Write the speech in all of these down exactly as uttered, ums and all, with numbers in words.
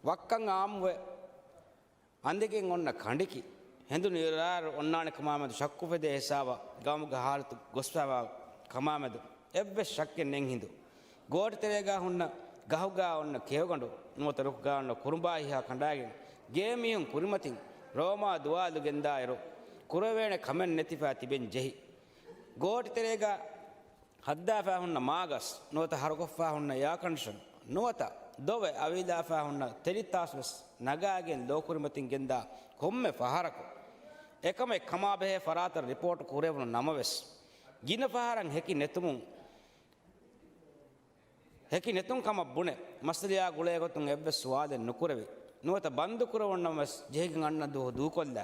ވައްކަން އާއްމުވެ އަނދިގެން އޮންނަ ކަނޑިކި ހެނދުނު އިރާރު އޮންނާނެ ކަމާމެދު ޝައްކުފެދޭ ހިސާބަށް ގައުމުގެ ހާލަތު ގޮސްފައިވާ ކަމާމެދު އެއްވެސް ޝައްކެއް ނެތް ހިނދު، ގޯޓި ތެރޭގާ ހުންނަ ގަހުގާ އޮންނަ ކެޔޮގަނޑު ނުވަތަ ރުކުގާ އޮންނަ ކުރުނބާ ހިހާ ކަނޑާގެން ގޭ މީހުން ކުރިމަތިން ރޯމާ ދުވާލު ގެންދާއިރު، ކުރެވޭނެ ކަމެއް ނެތިފަ ތިބެން ޖެހި. ގޯޓި ތެރޭގާ ހައްދާފަ ހުންނަ މާގަސް ނުވަތަ ހަރުކޮށްފަ ހުންނަ އެއާކަންޑިޝަން ނުވަތަ ދޮވެ އަވިލާފަ ހުންނަ ތެލިތާސް ވެސް ނަގާގެން ލޯކުރިމަތިން ގެންދާ ކޮންމެ ފަހަރަކު އެކަމެއް ކަމާބެހޭ ފަރާތަށް ރިޕޯޓް ކުރެވުނު ނަމަވެސް، ގިނަ ފަހަރަށް ހެކި ނެތުމުން، ހެކި ނެތުން ކަމަށް ބުނެ، މައްސަލަޔާ ގުޅޭގޮތުން އެއްވެސް ސުވާލެއް ނުކުރެވި، ނުވަތަ ބަންދު ކުރެވުން ނަމަވެސް ޖެހިގެން އަންނަ ދުވަހު ދޫކޮށްލާ،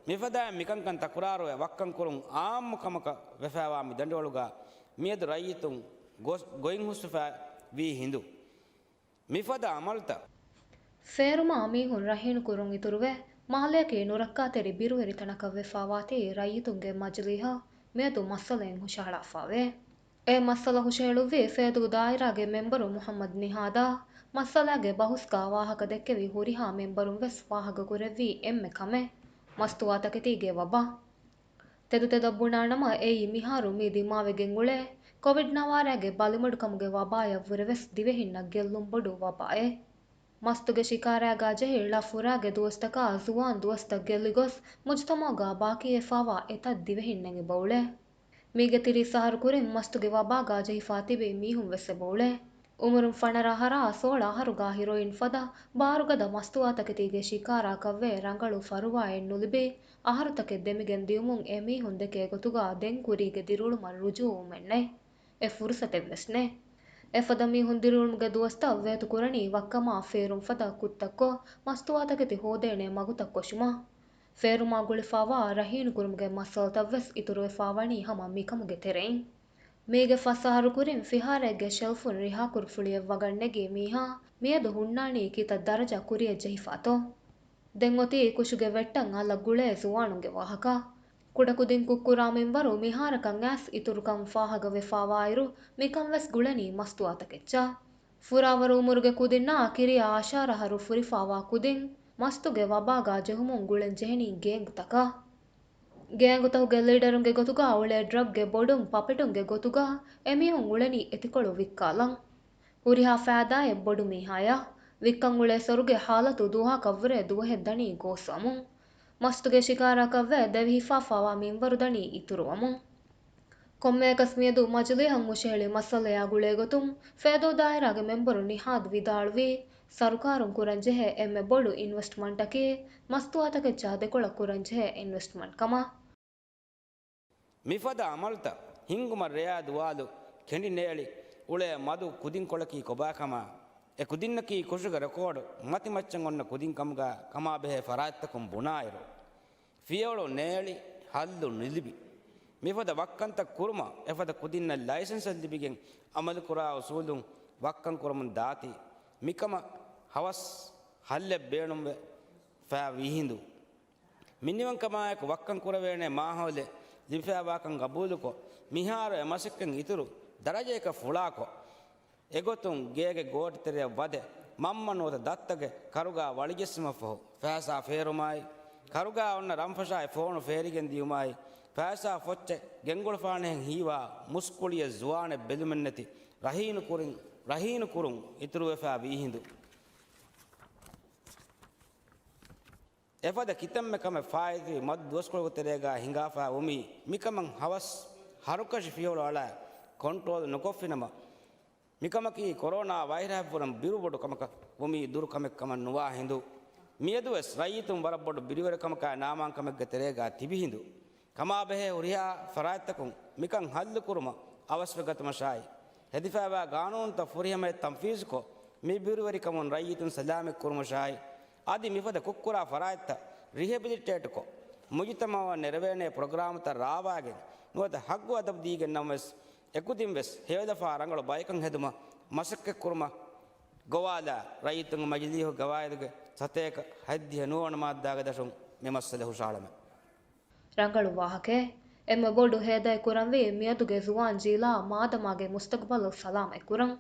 މިފަދައިން މިކަންކަން ތަކުރާރުވެ ވައްކަން ކުރުން އާއްމު ކަމަކަށް ވެފައިވާ މި ދަނޑިވަޅުގާ މިއަދު ރައްޔިތުން ގޮސް-، ގޮތްހުސްވެފަ ވީ ހިނދު. މިފަދަ އަމަލުތައް. ފޭރުމާ މީހުން ރަހީނުކުރުން އިތުރުވެ، މާލެއަކީ ނުރައްކާތެރި ބިރުވެރި ތަނަކަށް ވެފައިވާތީ ރައްޔިތުންގެ މަޖިލީހަށް މިއަދު މައްސަލައެއް ހުށަހަޅާފައެވެ. އެ މައްސަލަ ހުށަހެޅުއްވީ ފޭދޫ ދާއިރާގެ މެންބަރު މުޙައްމަދު ނިހާދާ މައްސަލާގެ ބަހުސްގާ ވާހަކަ ދެއްކެވި ހުރިހާ މެންބަރުން ވެސް ވާހަކަ ކުރެއްވީ އެންމެ ކަމެއް، މަސްތުވާތަކެތީގެ ވަބާ. ތެދުތެދަށް ބުނާނަމަ އެއީ މިހާރު މި ދިމާވެގެން އުޅޭ ކޮވިޑް ނަވާރާގެ ބަލިމަޑުކަމުގެ ވަބާޔަށްވުރެވެސް ދިވެހިންނަށް ގެއްލުން ބޮޑު ވަބާއެއް. މަސްތުގެ ޝިކާރާގާ ޖެހި ޅަ ފުރާގެ ދުވަސްތަކާ ޒުވާން ދުވަސްތައް ގެއްލިގޮސް މުޖުތަމަޢުގާ ބާކީވެފާވާ އެތައް ދިވެހިންނެއް އެބައުޅޭ. މީގެ ތިރީސް އަހަރު ކުރިން މަސްތުގެ ވަބާގާ ޖެހިފާ ތިބި މީހުން ވެސް އެބައުޅޭ. އުމުރުން ފަނަރަ އަހަރާ ސޯޅަ އަހަރުގާ ހިރޮއިން ފަދަ ބާރުގަދަ މަސްތުވާތަކެތީގެ ޝިކާރާ ކަށްވެ ރަނގަޅު ފަރުވާއެއް ނުލިބި، އަހަރުތަކެއް ދެމިގެން ދިޔުމުން އެ މީހުން ދެކޭ ގޮތުގާ ދެން ކުރީގެ ދިރިއުޅުމަށް ރުޖޫޢުވުމެއް ނެތް. އެ ފުރުސަތެއް ވެސް ނެތް. އެފަދަ މީހުން ދިރިއުޅުމުގެ ދުވަސްތައް ވޭތު ކުރަނީ ވައްކަމާ ފޭރުން ފަދަ ކުށްތައްކޮށް، މަސްތުވާތަކެތި ހޯދޭނެ މަގުތައް ކޮށުމަށް. ފޭރުމާ ގުޅިފާވާ ރަހީނުކުރުމުގެ މައްސަލަތައް ވެސް އިތުރުވެފާވަނީ ހަމަ މިކަމުގެ ތެރެއިން. މީގެ ފަސް އަހަރު ކުރިން ފިހާރައެއްގެ ޝެލްފުން ރިހާކުރުފުޅިއެއް ވަގަށް ނެގި މީހާ މިއަދު ހުންނާނީ ކިތައް ދަރަޖަ ކުރިއަށް ޖެހިފާތޯ؟ ދެން އޮތީ ކުށުގެ ވެއްޓަށް އަލަށް ގުޅޭ ޒުވާނުންގެ ވާހަކަ. ކުޑަކުދިން ކުށްކުރާ މިންވަރު މިހާރަކަށް އައިސް އިތުރުކަން ފާހަގަވެފާވާއިރު، މިކަން ވެސް ގުޅެނީ މަސްތުވާތަކެއްޗާ. ފުރާވަރު އުމުރުގެ ކުދިންނާ ކިރިޔާ އަށާރަ އަހަރު ފުރިފާވާ ކުދިން، މަސްތުގެ ވަބާގާ ޖެހުމުން ގުޅެން ޖެހެނީ ގޭންގުތަކަށް. ގޭންގުތަކުގެ ލީޑަރުންގެ ގޮތުގާ އުޅޭ ޑްރަގްގެ ބޮޑުން ޕަޕެޓުންގެ ގޮތުގާ އެމީހުން އުޅެނީ އެތިކޮޅު ވިއްކާލަން. ހުރިހާ ފައިދާއެއް ބޮޑު މީހާޔަށް. ވިއްކަން އުޅޭ ސޮރުގެ ހާލަތު ދުވަހަކަށްވުރެ ދުވަހެއް ދަނީ ގޯސްވަމުން. މަސްތުގެ ޝިކާރާކަށްވެ ދެވިހިފާފާވާ މިންވަރު ދަނީ އިތުރުވަމުން. ކޮންމެއަކަސް މިއަދު މަޖިލީހަށް ހުށަހެޅި މައްސަލަޔާ ގުޅޭގޮތުން ފޭދޫ ދާއިރާގެ މެންބަރު ނިހާދު ވިދާޅުވީ، ސަރުކާރުން ކުރަންޖެހޭ އެންމެ ބޮޑު އިންވެސްޓްމަންޓަކީ މަސްތުވާތަކެއްޗާ ދެކޮޅަށް ކުރަންޖެހޭ އިންވެސްޓްމަންޓް ކަމަށް. މިފަދަ އަމަލުތައް ހިންގުމަށް ރެޔާ ދުވާލު ކެނޑި ނޭޅި އުޅޭ މަދު ކުދިންކޮޅަކީ ކޮބާކަމާ، އެ ކުދިންނަކީ ކުށުގެ ރެކޯޑު މަތިމައްޗަށް އޮންނަ ކުދިން ކަމުގާ ކަމާބެހޭ ފަރާތްތަކުން ބުނާއިރު، ފިޔަވަޅު ނޭޅި، ހައްލު ނުލިބި، މިފަދަ ވައްކަންތައް ކުރުމަށް އެފަދަ ކުދިންނަށް ލައިސަންސެއް ލިބިގެން އަމަލުކުރާ އުސޫލުން ވައްކަން ކުރަމުން ދާތީ، މިކަމަށް ހަވަސް ހައްލެއް ބޭނުންވެ ފައި ވީހިނދު. މިނިވަންކަމާއެކު ވައްކަން ކުރެވޭނެ މާހައުލެއް ލިބިފައިވާކަން ގަބޫލުކޮށް، މިހާރު އެ މަސައްކަތް އިތުރު ދަރަޖައަކަށް ފުޅާކޮށް، އެގޮތުން ގޭގެ ގޯޓިތެރެއަށް ވަދެ، މަންމަ ނުވަތަ ދައްތަގެ ކަރުގާ ވަޅިޖެއްސުމަށްފަހު، ފައިސާ ފޭރުމާއި، ކަރުގާ އޮންނަ ރަންފަށާއި ފޯނު ފޭރިގެން ދިޔުމާއި، ފައިސާ ފޮއްޗެއް ގެންގުޅުފާނެހެން ހީވާ މުސްކުޅިއެއް ޒުވާނެއް ބެލުމެއްނެތި ރަހީނު ކުރިން، ރަހީނު ކުރުން އިތުރުވެފާ ވީހިނދު. އެފަދަ ކިތަންމެ ކަމެއް ފާއިތުވި މަދު ދުވަސްކޮޅުގެ ތެރޭގާ ހިނގާފާ ވުމީ، މިކަމަށް ހަވަސް ހަރުކަށި ފިޔަވަޅު އަޅާ ކޮންޓްރޯލް ނުކޮށްފިނަމަ، މިކަމަކީ ކޮރޯނާ ވައިރަހަށްވުރެން ބިރު ބޮޑު ކަމަކަށް ވުމީ ދުރު ކަމެއް ކަމަށް ނުވާ ހިނދު. މިއަދުވެސް ރައްޔިތުން ވަރަށް ބޮޑު ބިރުވެރިކަމަކާ ނާމާންކަމެއްގެ ތެރޭގާ ތިބި ހިނދު. ކަމާބެހޭ ހުރިހާ ފަރާތްތަކުން މިކަން ހައްލުކުރުމަށް އަވަސްވެގަތުމަށާއި، ހެދިފައިވާ ގާނޫނުތައް ފުރިހަމަޔަށް ތަންފީޒުކޮށް، މި ބިރުވެރިކަމުން ރައްޔިތުން ސަލާމަތްކުރުމަށާއި، އަދި މިފަދަ ކުށްކުރާ ފަރާތްތައް ރިހެބިލިޓޭޓްކޮށް، މުޖުތަމަޢަށް ނެރެވޭނޭ ޕްރޮގްރާމުތައް ރާވާގެން، ނުވަތަ ހައްގު އަދަބު ދީގެން ނަމަވެސް، އެކުދިންވެސް ހެޔޮލަފާ ރަނގަޅު ބަޔަކަށް ހެދުމަށް މަސައްކަތްކުރުމަށް ގޮވާލާ، ރައްޔިތުންގެ މަޖިލީހުގެ ގަވާއިދުގެ ސަތޭކަ ހަތްދިހަ ނުވަވަނަ މާއްދާގެ ދަށުން މި މައްސަލަ ހުށަހަޅަމެ. ރަނގަޅު ވާހަކައެއް. އެންމެ ބޮޑު ހޭދައެއް ކުރަންވީ މިއަދުގެ ޒުވާން ޖީލާ މާދަމާގެ މުސްތަގުބަލު ސަލާމަތްކުރަން.